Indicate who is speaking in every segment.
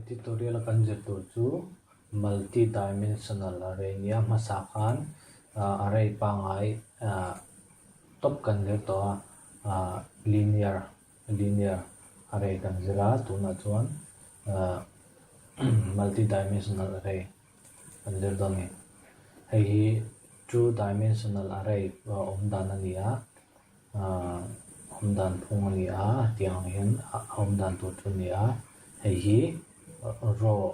Speaker 1: Editorial a kan zir tur chu multi-dimensional array nia hmasa khan array pangngai tawp kan zir tawh a, linear linear array kan zir a, tunah chuan multi-dimensional array kan zir dawn a ni. Hei hi two-dimensional array awm dan a ni a. Awm dan phung a ni a, tiang ang hian a awm dan tur chu a ni a, hei hi row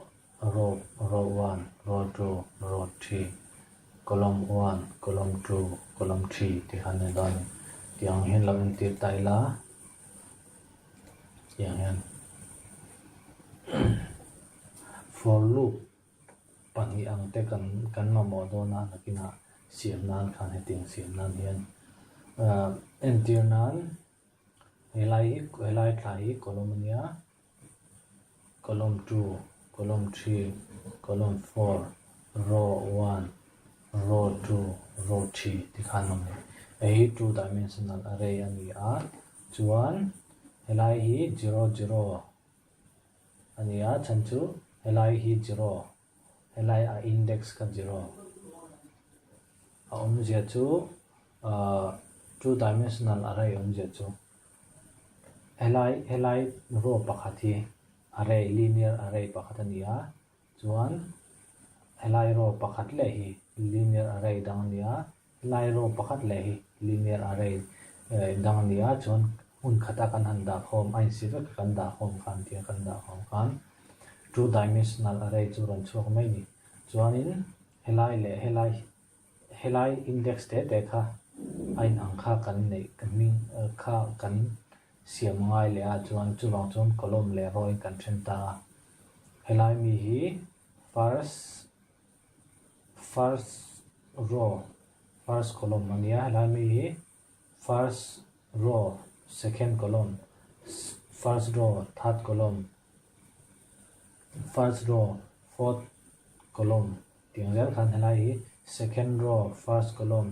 Speaker 1: row row one row two row three column one column two column three tih kha a ni dawn a ni. Tiang ang hian lo entir ta ila tiang hian for loop pahnih ang te kan kan mamawh dawn a nakinah siam nan khan hetiang siam nan hian ahh entir nan helai hi helai thla hi column a nia column two column three column four row one row two row three ti khan a awm a ni hei hi two dimensional array a ni a chuan helai hi zero zero. A ni a, chhan chu helai hi zero, helai a index kha zero. A awmzia chu ahh two dimensional array awmzia chu helai helai row pakhat hi array linear array pakhat a ni a, chuan helai row pakhat leh hi linear array dang a ni a, Helai row pakhat leh hi linear array dang a ni a, chuan hmun khata kan han dah khawm, a insi vek a kan dah khawm khan tia kan dah khawm khan two dimensional array chu rawn chhuak mai a ni. Chuanin helai leh helai helai index te te kha a inang kha kan neih hming kha kan siam ngai leh a, chuan chuvang chuan column leh row in kan then ta a. Helai mi hi first First row first column a nia helai mi hi first row second column first row third column first row fourth column tih ang zel khan helai hi second row first column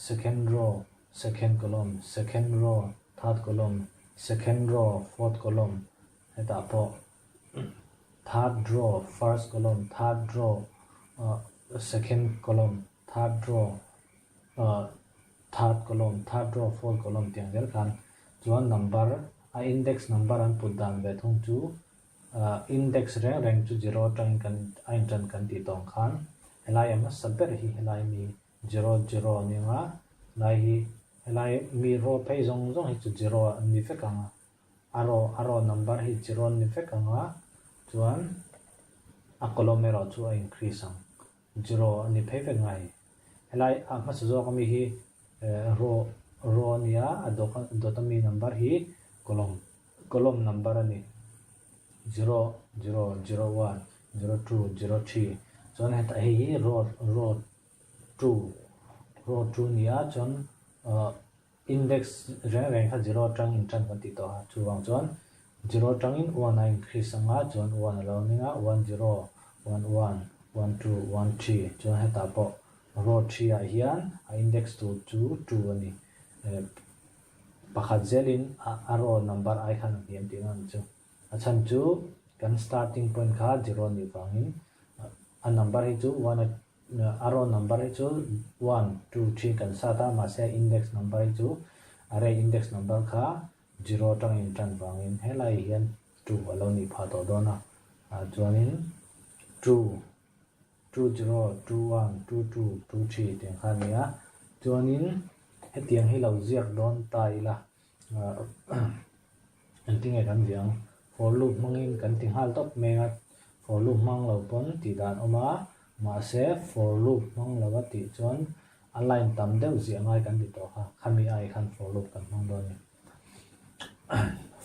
Speaker 1: second row second column second row third column second row fourth column hetah pawh. Third row first column third row second column third row third column third row fourth column tih ang zel khan chuan number a index number an put dan ve thung chu index reng reng chu zero atangin kan a intan kan tih tawng khan helai a hmasa ber hi helai mi zero zero a ni ang a helai hi helai mi row phei zawng zawng hi chu zero an ni vek ang a. A row a row number hi zero ni vek ang a, chuan a column erawh chu a increase ang. Zero a ni phei vek ngai. Helai a hmasa zawk ami hi row row a nia, a dawk dawt ami number hi column column number a ni. Zero zero zero one zero two zero three chuan hetah hei hi row row two row two a ni a, chuan ah Index reng reng kha zero atangin tan kan tih tawh a, chuvang chuan zero atangin one a increase ang a, chuan one a lo ning a, one zero, one one, one two, one three, chuan hetah pawh row three ah hian a index tur chu two a ni. Pakhat zelin a row number ai khan a hniam tihna a ni chu. A chhan chu kan starting point kha zero a nih vangin a number hi chu one a A row number hi chu one, two, three kan sat a, mahse a index number hi chu array index number kha zero atangin tan vangin helai hian two a lo nih phah tawh dawn a, chuanin two, two zero, two one, two two, two three tiang kha a ni a, chuanin hetiang hi lo ziak dawn ta ila. Engtinge kan ziah ang? For loop hmangin kan ti nghal tawp mai a, for loop hmang lo pawn tih dan a awm a, mahse for loop hmang lo a tih chuan a line tam deuh ziah ngai kan ti tawh kha, khami ai khan for loop kan hmang dawn a ni.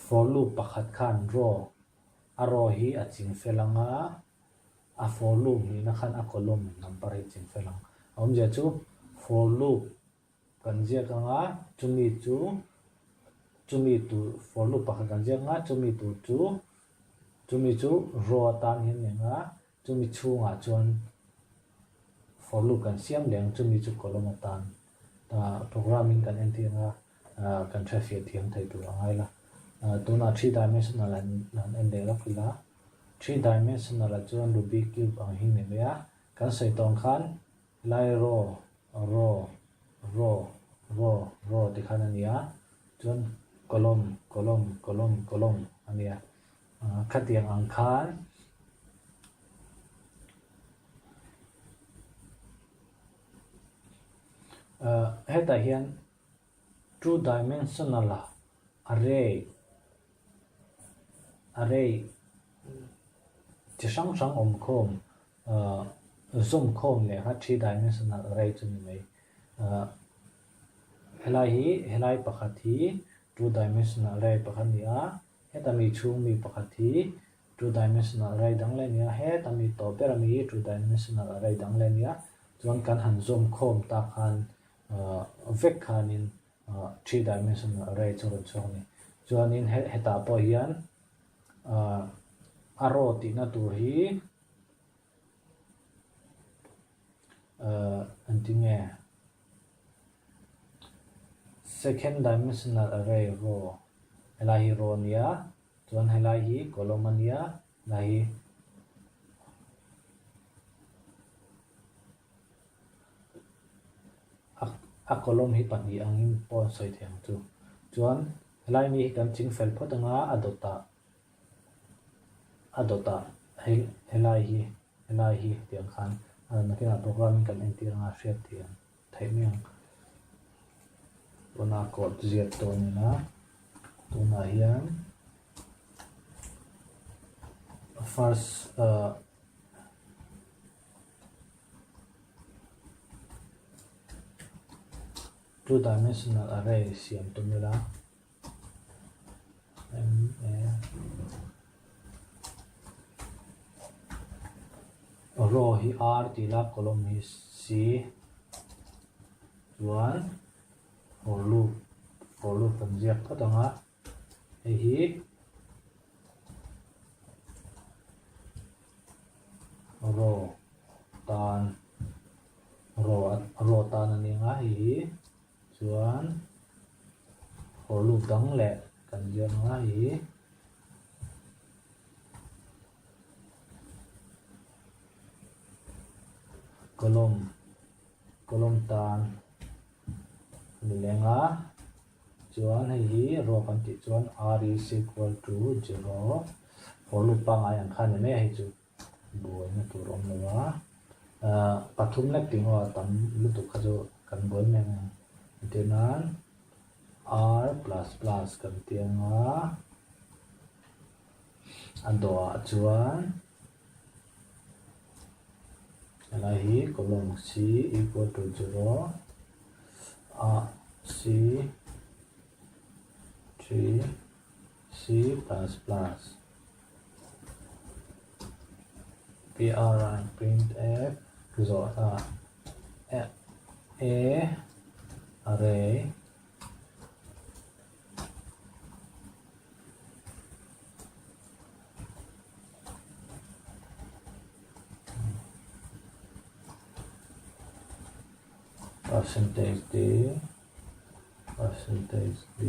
Speaker 1: For loop pakhat khan row a row hi a ching fel ang a, a for loop nihna khan a column number hi a ching fel ang. A awmzia chu for loop Kan ziak ang a, chumi chu chumi tur for loop pakhat kan ziak ang a, chumi tur chu chumi chu row atan hian ni ang a, chumi chhungah chuan for loop kan siam leh ang, chumi chu column atan ah programming kan entir ang a, ah kan hrefiah thiam thei tur a ngai la. Ah tunah three dimensional han han en leh lawk ila. Three-dimensional ah chuan Rubik cube ang hi ni mai a, kan sawi tawng khan helai row, row, row, row, row ti khan a ni a, chuan column, column, column, column a ni a. Khatiang ang khan hetah hian Two dimensional a array array chi hrang hrang awm khawm ahh zawm khawm leh kha three dimensional array chu ni mai. Ahh helai hi helai pakhat hi two dimensional array pakhat a ni a, heta mi chhung mi pakhat hi two dimensional array dang leh a ni a, heta mi tawp ber ami hi two dimensional array dang leh a ni a, chuan kan han zawm khawm tak khan vek khanin three dimensional array chu rawn chhuak a ni. Chuanin hetah pawh hian a row tihna tur hi engtinge second dimensional array row helai hi row a nia chuan helai hi column a nia helai hi A column hi pahnih angin pawh an sawi thei ang chu. Chuan helai mi hi kan ching fel phawt anga a dawtah a dawtah hei helai hi helai hi tih ang khan nakinah program in kan entir anga hriat theih ang theih mai ang. Tuna code ziak tawh a ni a, tunah hian first ah. Two dimensional array siam tum ila M A row hi R tih ila column hi C chuan for loop for loop kan ziak phawt ang a hei hi. Row tan row row tan a ni ang a hei hi chuan for loop dang leh kan ziak ang a hei hi column column tan a ni leng a. Chuan hei hi row kan tih chuan r is equal to zero for loop pangngai ang kha a ni mai a hei chu buaina tur a awm lo a ahh pathum lek tih ngaw a tam lutuk kha chu kan buai mai ang entir nan r plus plus kan ti ang a a dawhah chuan helai hi column c equal to zero a c three c plus plus pr print f zawh a a array. Percentage d percentage d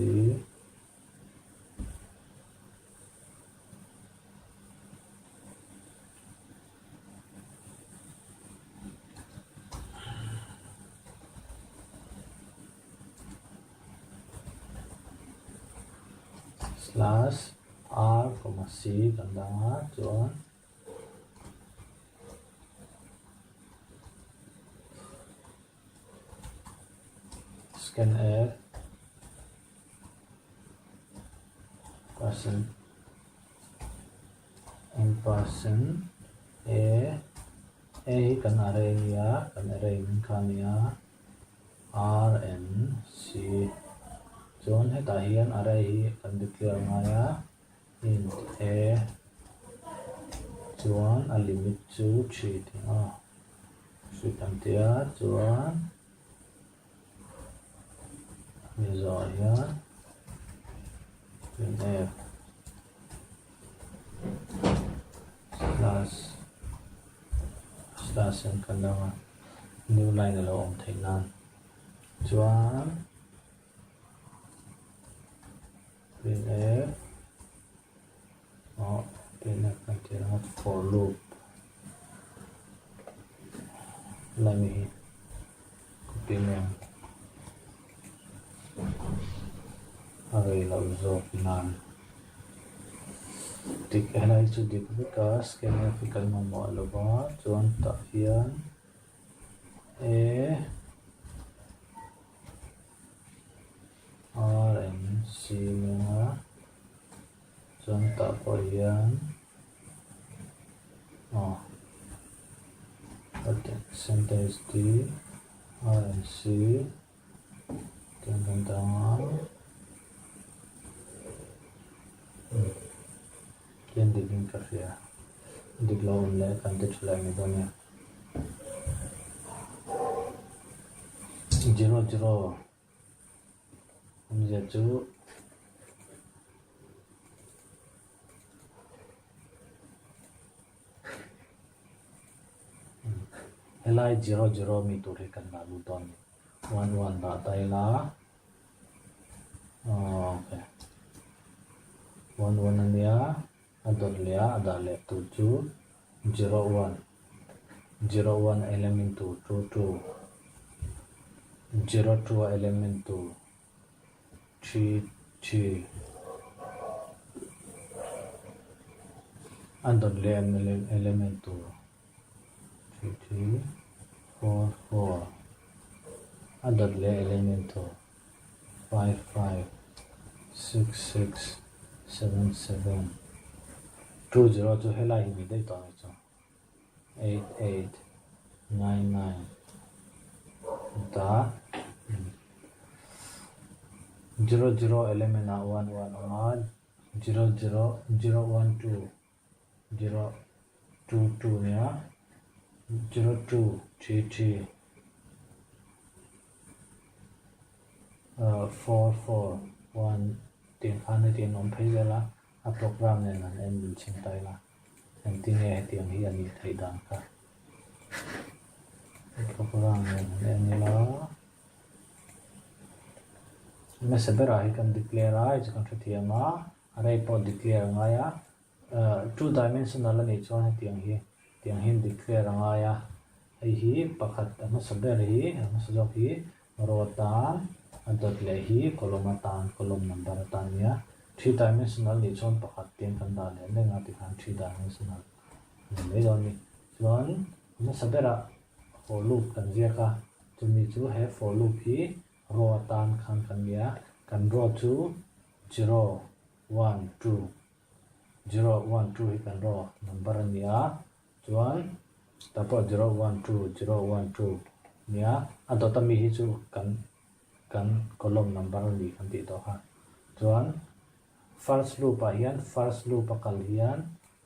Speaker 1: Slash r comma c kan dang a chuan scan f percent n percent a a hi kan array a nia kan array hming kha a nia. R N C chuan hetah hian array hi kan declare ngai a int a chuan a limit chu three tih a three kan ti a chuan hemi zawhah hian printf slash slash hian kan dang a. New line a lo awm theih nan chuan printf aw printf kan tih ang a. For loop lai mi hi copy mai ang. A rei loh zawk nan dik helai chu dik vek a scanner hi kan mamawh lo va chuan tah hian A R N C mai ang a chuan tah pawh hian aw sentence D R N C. Tiang kan dang a tiang dik in ka hria dik lo awm leh kan ti tha leh mai dawn nia zero zero awmzia chu helai zero zero mi tur hi kan dah lut dawn a ni. One one dah ta ila okay one one ania a dawt leh a a dah leh tur chu zero one zero one element tur two two zero two a element tur three three a dawt leh element tur. 3 3 4 4 a dawt leh element aw 5 5 6 6 7 7 2 0 chu helai hi ni daih tawh ang chu 8 8 9 9 ta 0 0 element ah 1 1 awm a 0 0 0 1 2 0 2 2 nia 0 2 3 3 4 4 1 tih ang khan hetiang awm phei zel a, a program nen han en dun chhin ta ila engtin nge hetiang hi a nih theih dan kha a program nen han en ila hmasa berah hi kan declare a hei chu kan hrethiam a array pawh declare a ngai a. Two dimensional a nih chuan hetiang hi tiang hian declare a ngai a, hei hi pakhat a hmasa ber hi a hmasa zawk hi row atan a dawt leh hi column atan column number atan a nia, three dimensional nih chuan pakhat tiang kan dah leh reng a tikhan three dimensional a ni mai dawn a ni. Chuan a hmasa berah for loop kan ziak a, chumi chu he for loop hi row atan khan kan nia, kan row chu zero one two Zero one two hi kan row number a ni a, chuan tah pawh zero one two zero one two a ni a, a dawt ami hi chu kan kan column number a ni kan tih tawh kha. Chuan first loop ah hian first loop a kal hian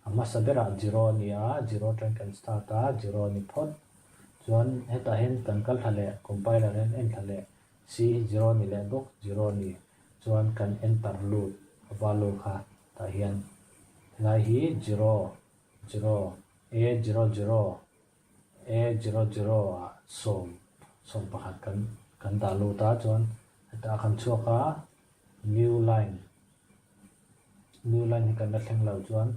Speaker 1: a hmasa berah zero a ni a, zero atang kan start a, zero a ni phawt. Chuan hetah hian kan kal thla leh compiler hian en thla leh C hi zero a ni leh bawk zero a ni. Chuan kan enter lut value kha tah hian helai hi zero zero a zero zero a zero zero ah 11 kan kan dah lut a chuan hetah kan chhuak a new line new line hi kan la thleng lo chuan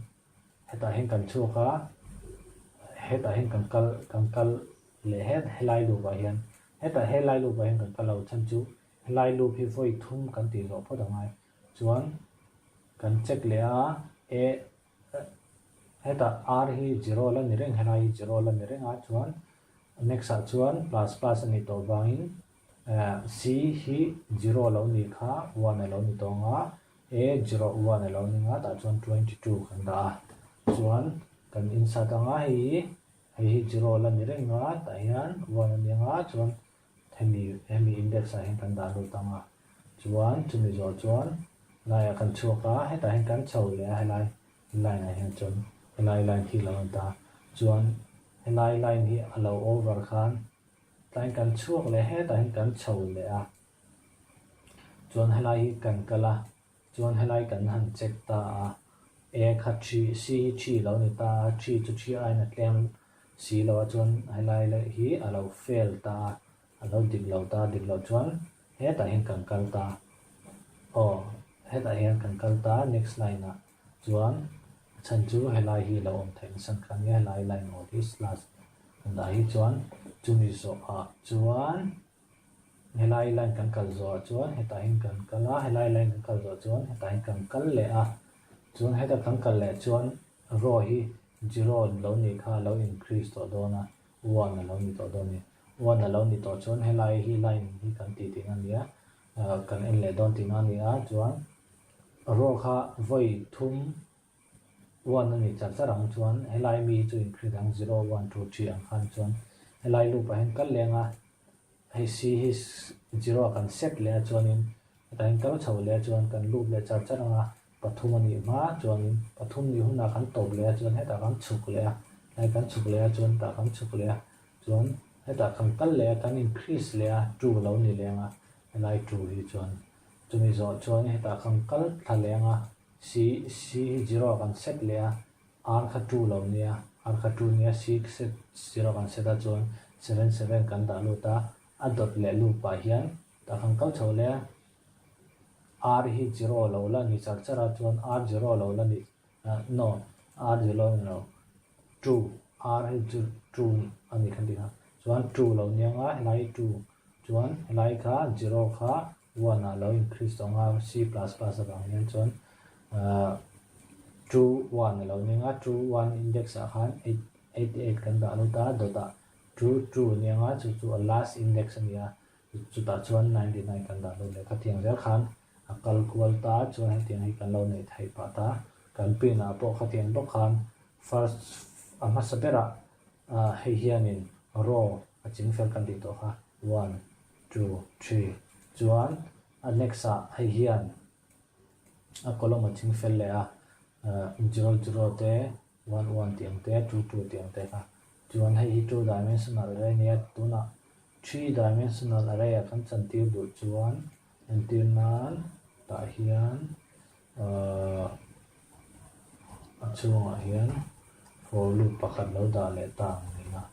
Speaker 1: hetah hian kan chhuak a hetah hian kan kal kan kal leh het helai loop ah hian hetah helai loop ah hian kan kal lo chhan chu Helai loop hi vawi thum kan tih zawh phawt angai. Chuan kan check leh a, A hetah R hi zero la ni reng, helai hi zero la ni reng a, chuan next ah chuan plus plus a nih tawh vangin C hi zero lo ni kha one a lo ni tawh ang a, A zero one a lo ni ang a, tah chuan 22 kan dah a. Chuan kan insert ang a, hei hi hei hi zero la ni reng a, tah hian one a ni ang a, chuan Hemi hemi index ah hian kan dah lut ang a, chuan chumi zawh chuan laiah kan chhuak a, hetah hian kan chho leh a helai line ah hian chuan helai line hi lo ni ta, chuan helai line hi a lo over khan tlaiin kan chhuak leh hetah hian kan chho leh a, chuan helai hi kan kal a, chuan helai kan han check ta a, A kha thi C hi thi lo ni ta a, thi chu thi aiin a tlem Si lo ah chuan helai leh hi a lo fail ta a, a lo dik lo ta, dik loh chuan hetah hian kan kal ta, aw hetah hian kan kal ta next line ah chuan. A chhan chu helai hi lo awm theih nasa kha nia helai line awl hi slash kan dah hi chuan chumi zawhah chuan helai line kan kal zawhah chuan hetah hian kan kal a, helai line kan kal zawh chuan hetah hian kan kal leh a, chuan heta kan kal leh chuan row hi zero lo nih kha a lo increase tawh dawn a, one a lo ni tawh dawn a ni. One a lo ni tawh chuan helai hi line hi kan tih tihna a ni a, kan en leh dawn tihna a ni a, chuan row kha vawi thum one a ni char char ang chuan helai mi hi chu increase ang zero one two three ang khan chuan helai loop ah hian kal leng a hei c hi zero ah kan set leh a chuanin hetah hian kal chho leh a chuan kan loop leh char char ang a pathum a nih hma chuanin pathum nih hunah kan tawp leh a chuan hetah kan chhuk leh a helai kan chhuk leh a chuan tah kan chhuk leh a chuan hetah kan kal leh a kan increase leh a two lo ni leng a helai two hi chuan chumi zawh chuan hetah kan kal thla leng a C C hi zero ah kan set leh a, R kha two lo nia, R kha two nia, C set zero kan set a chuan 77 kan dah lut a, a dawt leh loop ah hian tah kan kal chho leh a, R hi zero lo la ni char char a chuan R zero lo la ni no R zero ni lo two R hi chu two a ni kha tih kha chuan two lo nia nga helai hi two chuan helai kha zero kha one ah lo increase tawh ang a, C plus plus avang hian chuan ahh two one a lo ning a, two one index ah khan eight 88 kan dah lut a, dawt ah two two a ni ang a, chu chu a last index a ni a, chutah chuan 99 kan dah lut leh khatiang zel khan a kal kual ta chuan hetiang hi kan lo neih theih pah ta, kan pin ah pawh khatiang bawk khan first a hmasa berah ahh hei hianin row a chingfel kan tih tawh kha one two, three chuan a next ah hei hian a column a ching fel leh a zero zero te one one tih ang te two two tih ang te kha chuan hei hi two dimensional array a nia tunah three dimensional array ah kan chantir duh chuan entir nan tah hian ahh a chhungah hian for loop pakhat lo dah leh ta ang ni a.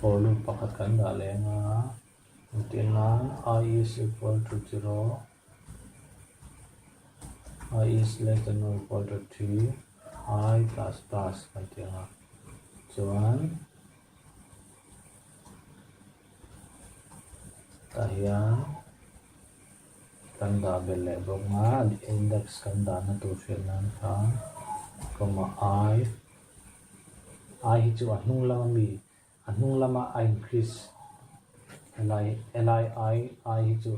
Speaker 1: For loop pakhat kan dah leh ang a, engtin nan i is equal to zero i is less than or equal to 3 i plus plus kan ti ang a chuan Tah hian kan dah belh leh bawk a, index kan dahna tur hriat nan khan comma i, i hi chu a hnung lama mi, a hnung lama a increase helai helai i i hi chu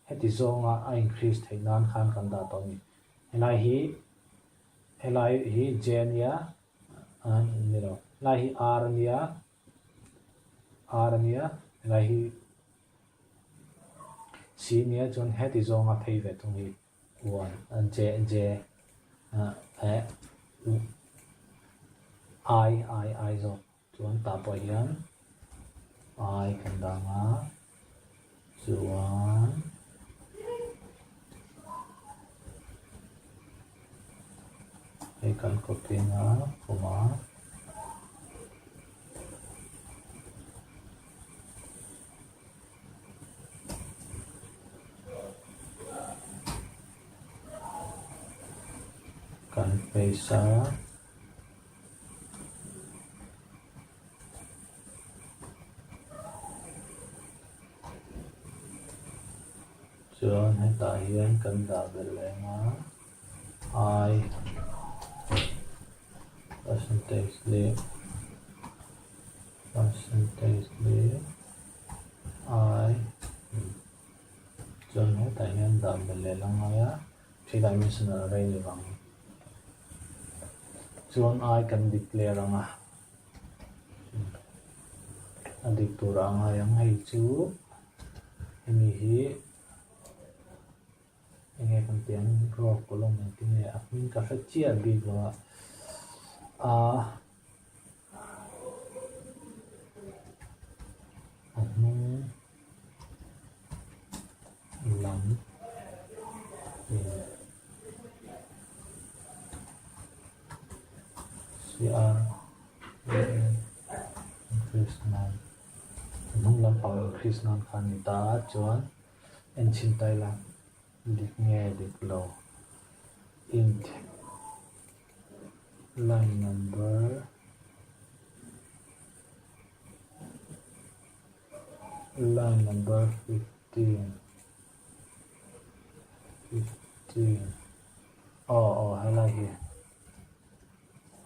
Speaker 1: heti zawnga a increase theih nan khan kan dah tawh a ni. Helai hi helai hi j a nia ni lo helai hi r a nia. R a nia, helai hi C nia chuan heti zawnga phei ve thung hi one J J eh I I I zawk chuan tah pawh hian I kan dang a chuan hei kan copy anga comma Kan paste a. Chuan hetah hian kan dah belh leh ang a I percentage leh percentage leh I chuan hetah hian dah belh leh la ngai a 3 dimensional array ni vang chuan I kan declare ang a a dik tur a ngai ang hei chu hemi hi enge kan tih ang row column engtin nge a hming ka hre chiah bik lo a a a hnung lam in. CR increase nan a hnung lampang increase nan khan ni ta a chuan en chhin ta ila dik nge dik lo int line number line number 15 15 aw aw helai hi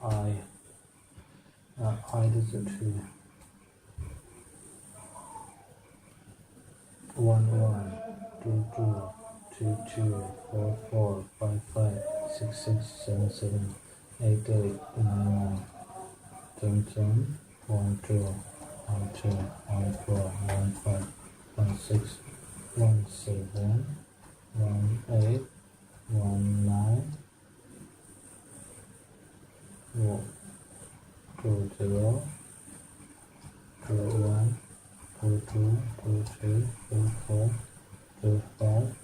Speaker 1: I I te chu 3 1 1 2 2 3 3 4 4 5 5 6 6 7 7 8 8 9 9 chuan chuan 1 2 1 3 1 4 1 5 1 6 1 7 1 8 1 9 2 0 2 1 2 2 2 3 2 4 2 5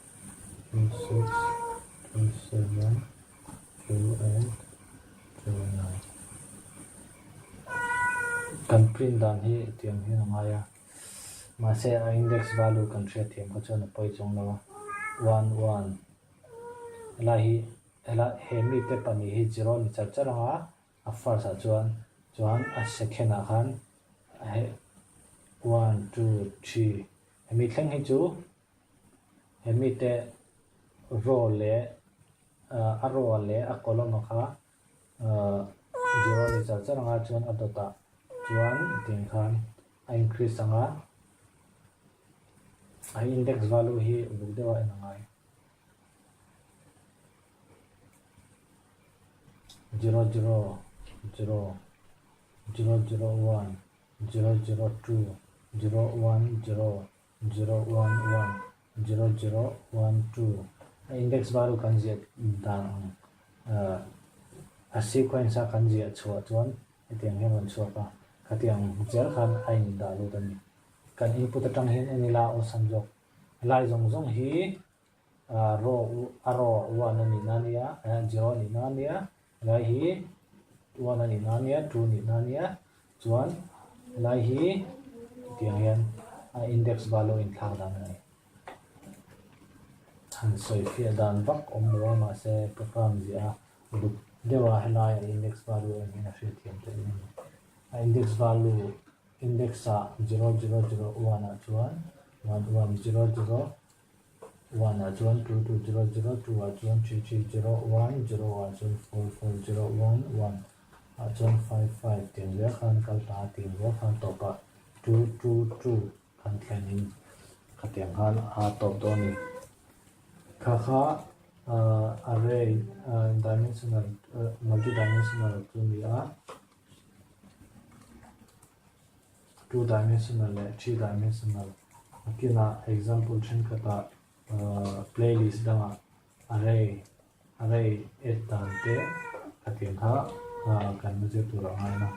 Speaker 1: 2 6 2 7 2 8 2 9 Kan print dan hi tiang hian a ngai a, mahse a index value kan hriat thiam kha chuan a pawi chuang lo a, 1 1 helai hi Helai he mite pahnih hi zero ni char char ang a, a first ah chuan chuan a second ah khan he one two three hemi thleng hi chu he mite row leh ah a row ah leh a column ah kha ah zero ni char char ang a chuan a dawt ah chuan tiang khan a increase ang a, a index value hi uluk deuh a en a ngai. Zero zero zero zero zero one zero zero two zero one zero zero one one zero zero one two a index value kan ziah dan ang ah a sequence a kan ziah chhuah chuan hetiang hian a rawn chhuak a khatiang zel khan a indah lut a ni kan input atang hian en ila awlsam zawk Helai zawng zawng hi row a row one a nihna a nia zero a nihna a nia helai hi one a nihna a nia two a nihna a nia chuan helai hi tiang hian a index value a inthlak dan a ni. Han sawi fiah dan vak awm lo a mahse program ziah a uluk deuh a helai a index value en hian a hriatthiam theih a ni. A index value Index ah zero zero zero one ah chuan one one zero zero one ah chuan two two zero zero two ah chuan three three zero one zero ah chuan four four zero one one ah chuan five five tiang zel khan kal ta a tiang zel khan tawpah two two two khan thlenin khatiang khan a tawp dawn a ni. Kha kha array dimensional multi dimensional chu a ni a. Two dimensional leh three dimensional a kinah example thenkhatah playlist dangah array array add dan te khatiang kha kan zir tur a ngai a.